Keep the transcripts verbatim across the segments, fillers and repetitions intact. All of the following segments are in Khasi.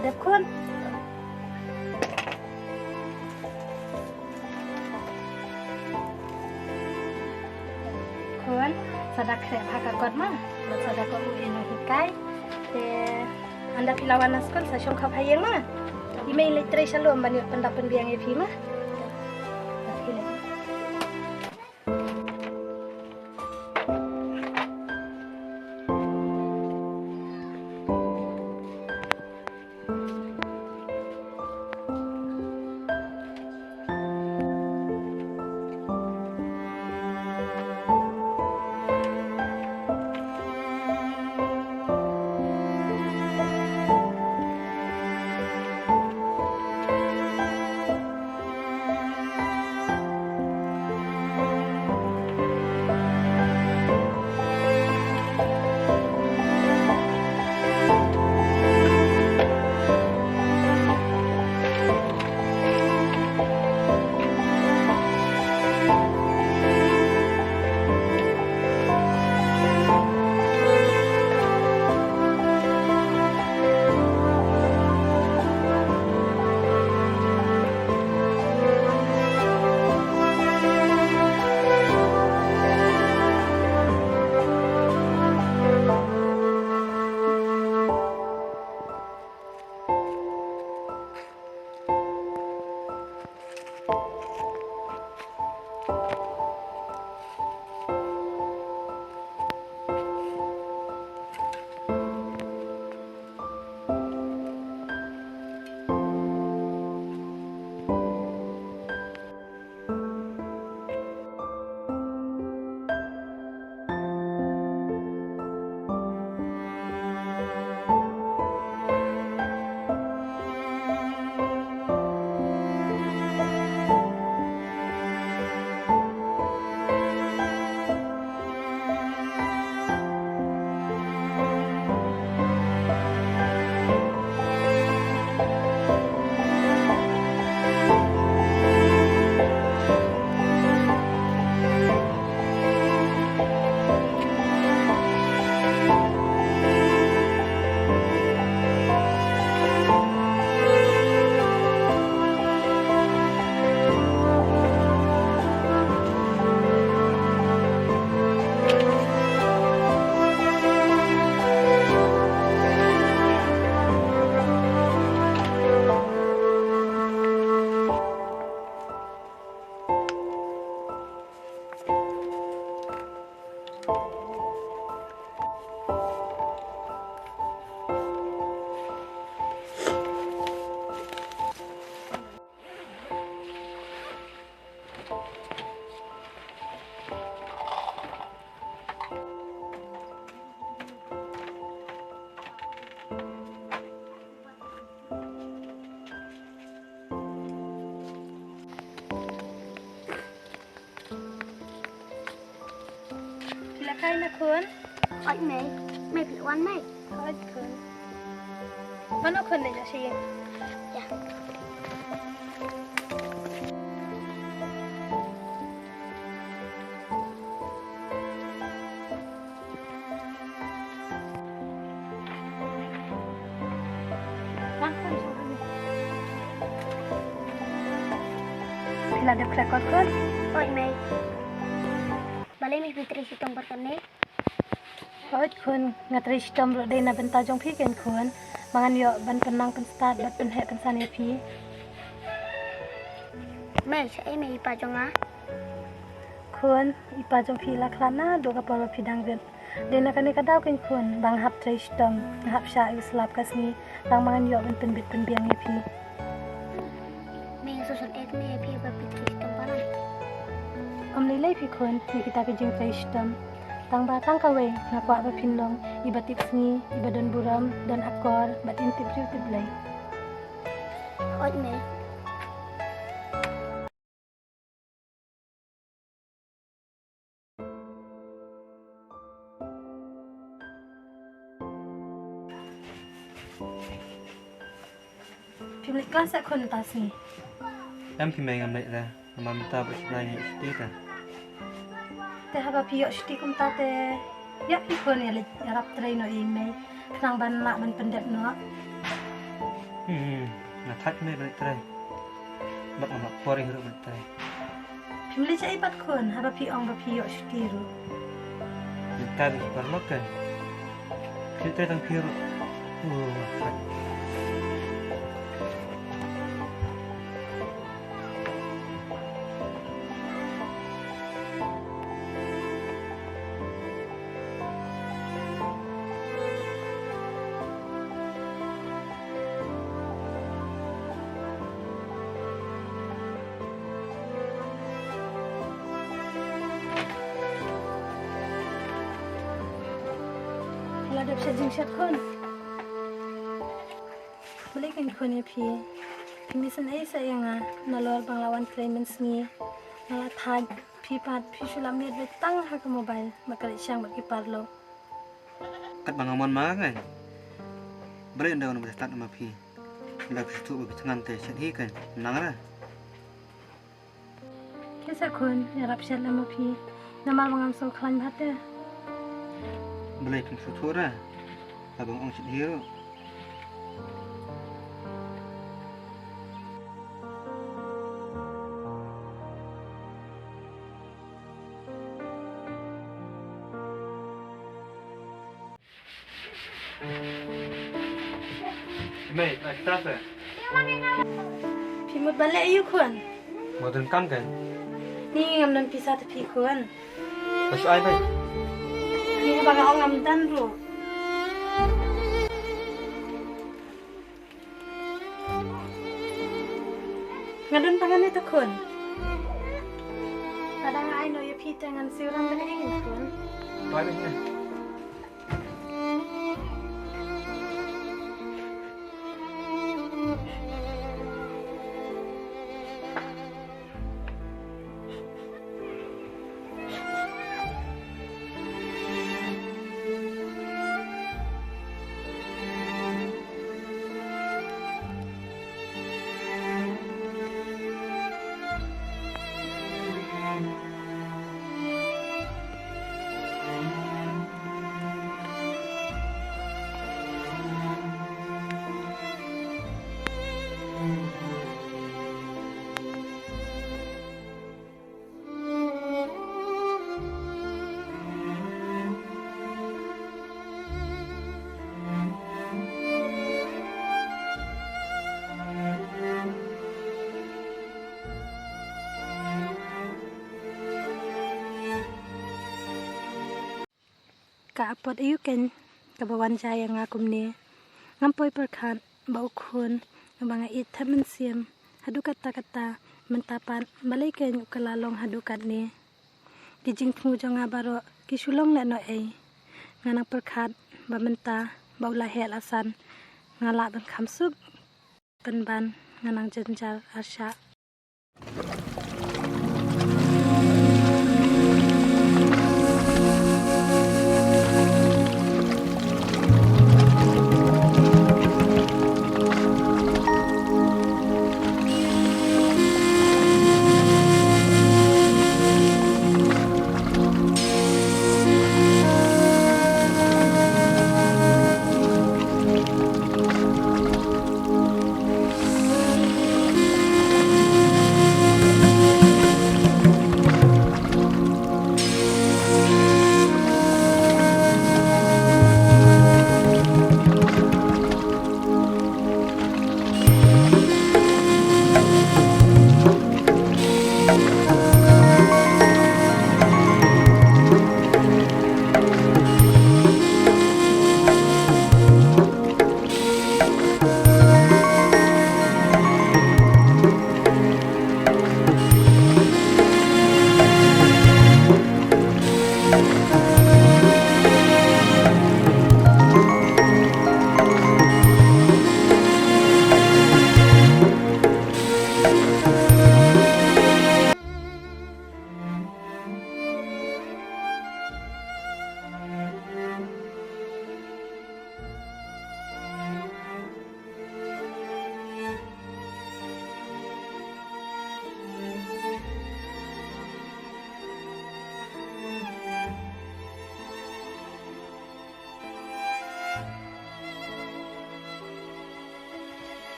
Dep khun. Khun, sa da khreh bha ka kot ma. Sa da kot u ïa hikai. Te ynda phi la wan na skul sa shong khap ha ïing ma. I mei leit trei shalom ban ïoh pyndap pynbiang ïa phi ma. Phi la kai na khun? Hooid mei. Mei phi la wan mei? Hooid khun. Mano khun, leit noh sha ïing. Ïa. Phi la dep khreh kot khun? Hooid mei. Balei mei phi trei shitom bad kane? Hooid khun, nga trei shitom ruh dei na bynta jong phi keiñ khun. Ba ngan ïoh ban pynnang pynstad bad pynheh pynsan ïa phi. Mei, shaei mei i pa jong nga? Khun, i pa jong phi i la khlad naduh ka por ba phi dang rit. Dei na kane ka daw keiñ khun ba nga hap trei shitom, nga hap shah ïa u slap ka sngi tang ba ngan ïoh ban pynbit pynbiang ïa phi. Mei, nga sngewsih eh mei ïa phi ba phi trei shitom palat. Ym lei lei phi khun ïa kita ki jingtrei shitom. Tang ba tang kawei nga kwah ba phin long iba tip sngi, iba don burom, don akor bad im tip briew tip Blei. Hooid mei. Phim leit klas eh khun mynta sngi? Em phi mei, ngam leit re. Namar mynta bad shuti ngi ïoh shuti te. Te haba phi ïoh shuti kumta te ïa phi khun ïa leit ïarap trei noh ïa i mei khnang ban lah ban pyndep noh. Hmm, nga thait me ban leit trei. Bad nga la por ïa ruh ban leit trei. Phim leit shaei pat khun, haba phi ong ba phi ïoh shuti ruh. Mynta ba ki paralok kan. Phi leit trei tang phi ruh. Oh, nga thait. Phi la dep shet jingshet khun? Balei kein khun ïa phi? Phim isynei seh ïa nga nalor ba nga la wan trei mynsngi. Nga la thait, phi pat phi shu la miet beit tang ha ka mobile bad ka leit shang bad ki paralok. Katba nga mon ma nga ngan. Balei ynda nga ba stad ma phi? Ynda phi sngewthuh ba phi thngan te shet hi kan nang ra. Te sa khun, ïarap shet lem ma phi. Namar ba ngam sngewkhlaiñ bha te. Balei phim sngewthuh ra? Haba nga ong shet hi ruh. Mei, ai ta se. Phi mut ban leh aïu khun? Nga don kam kan. Ni ngam don pisa te phi khun. Ka shu ai bai. Ni haba nga ong ngam don ruh. Nga don tang kane te khun. Lada nga ai noh ïa phi te ngan siew ram da kaei khun. Bai bai. Ka apot aïu kein kaba wan jia ïa nga kumne. Ngam poi pyrkhat ba u khun uba nga ïeit thep mynsiem haduh katta katta mynta pat balei kein u kylla long haduh katne. Ki jingthmu jong nga baroh ki shu long lehnohei. Nga nang pyrkhat ba mynta ba u la heh la san nga lah ban kham suk. Pynban nga nang jynjar arshah.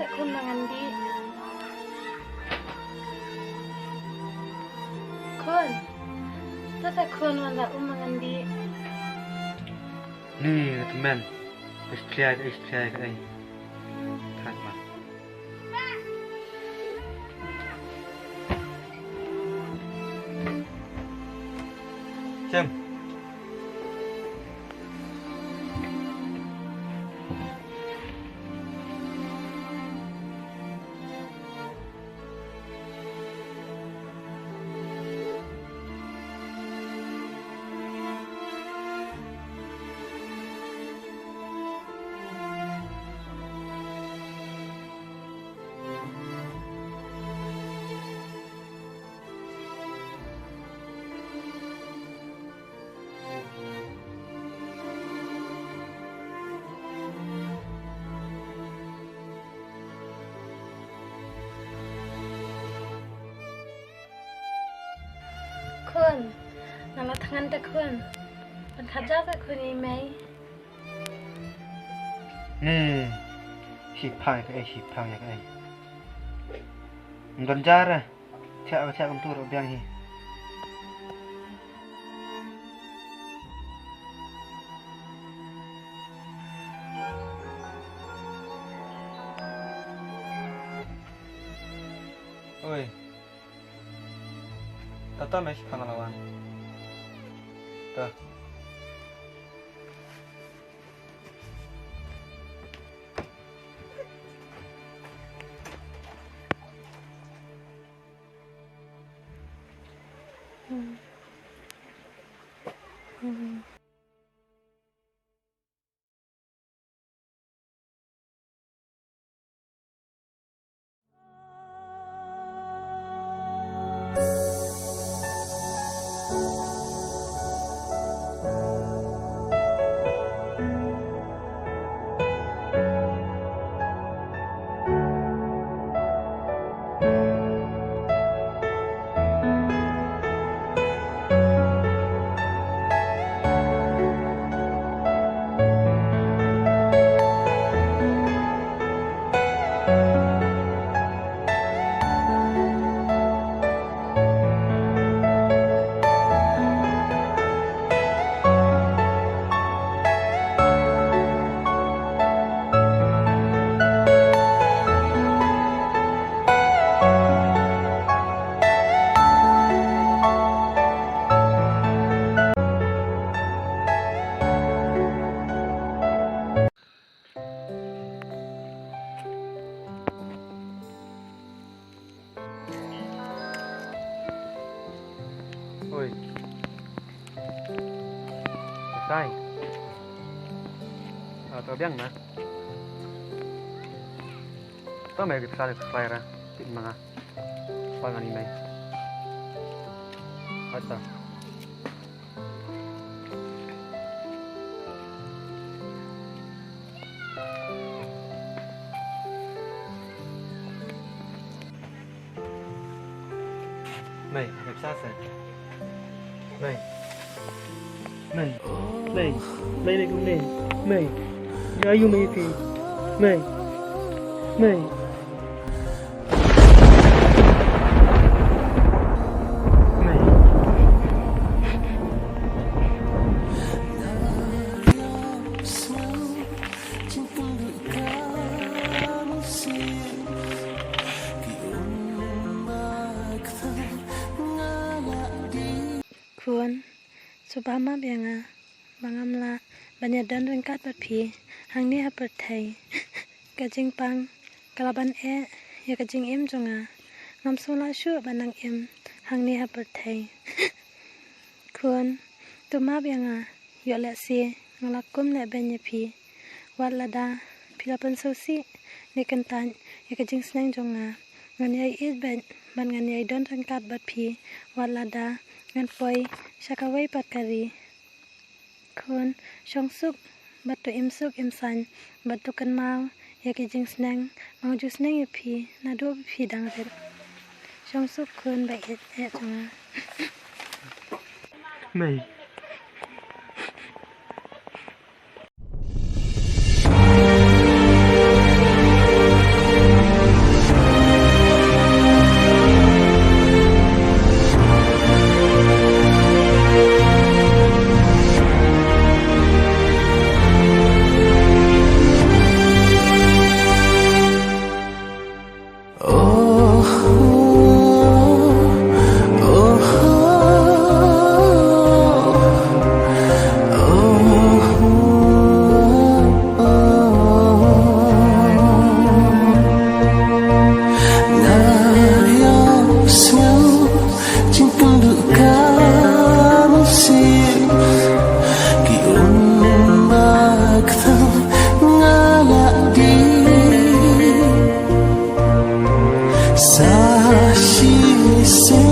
Sa khun ma ngan dih. Khun. To sa khun wan la um ma ngan dih. Ni ka tymmen. Ka sthlia ka ei, sthlia ka ei. Thait ma. Chem. Khun, nga la thngan te khun. Pynkhap ja te khun i mei. Ni, shi phang ïa ka ei, shi phang ïa ka ei. Ym don jar eh. Thiah ka thiah kumtu ruh biang hi. Oi. Tata me shi phang la wan. Ta. Oi. Sai. Ah, to biang na. To me git kale khlai ra. Tip manga. Pangan i mai. Ata. Mei, mei, sa sa. Mei. Mei. Mei. Mei, mei, mei. Mei. Ya, you mei, mei. Mei. Mei. Khun, sngewbha map ïa nga ba ngam lah ban ïadon ryngkat bad phi hangne ha pyrthei. Ka jingpang ka la ban eh ïa ka jingim jong nga. Ngam sngewlah shuh ban nang im hangne ha pyrthei. Khun, to map ïa nga, ïoh lehse nga la kum lehbeiñ ïa phi. Wat lada phi la pynsngewsih ne kyntait ïa ka jingsneng jong nga, ngan ïai ïeit beit bad ngan ïai don ryngkat bad phi wat lada ngan poi sha kawei pat ka ri. Khun, shong suk bad to im suk im saiñ bad to kynmaw ïa ki jingsneng ma nga ju sneng ïa phi naduh ba phi dang rit. Shong suk khun ba ïeit ïeit jong nga. Mei.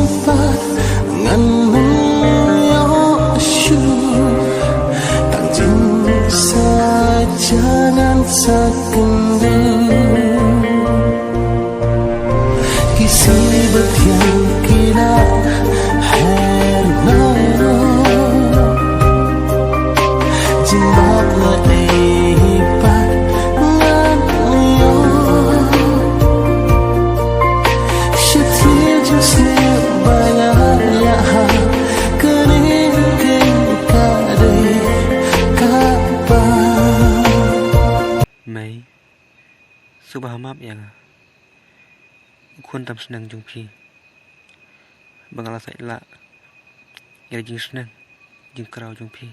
Ngan ym ïoh shuh tang jingsaja ngan sa kynduh. Ki sih ba thiang ki la her noh. Jingbat la ei pat ngan ïoh. Sha thied jingsniew ba la ïa ha kane ka dei kaba. Mei, sngewbha map ïa nga. U khun tam snem jong phi. Ba nga la sait lah ïa la jingsneng jingkraw jong phi.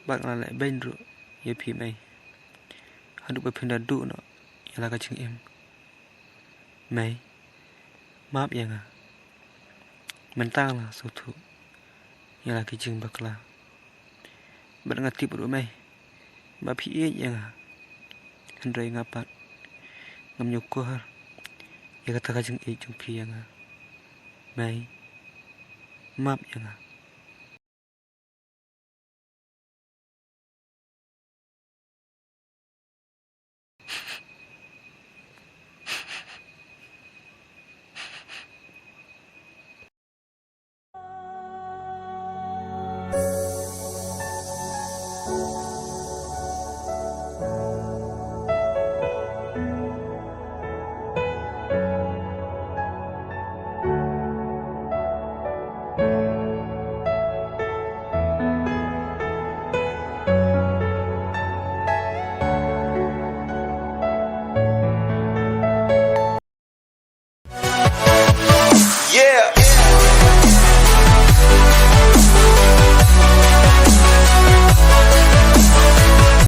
Bad nga la leh beiñ ruh ïa phi mei. Haduh ba phin da duh noh ïa la ka jingim. Mei, map ïa nga. Mynta nga la sngewthuh ïa la ki jingbakla. Bad nga tip ruh mei ba phi ïeit ïa nga. Hynrei nga pat ngam ñiewkor ïa kata ka jingïeit jong phi ïa nga. Mei, map ïa nga.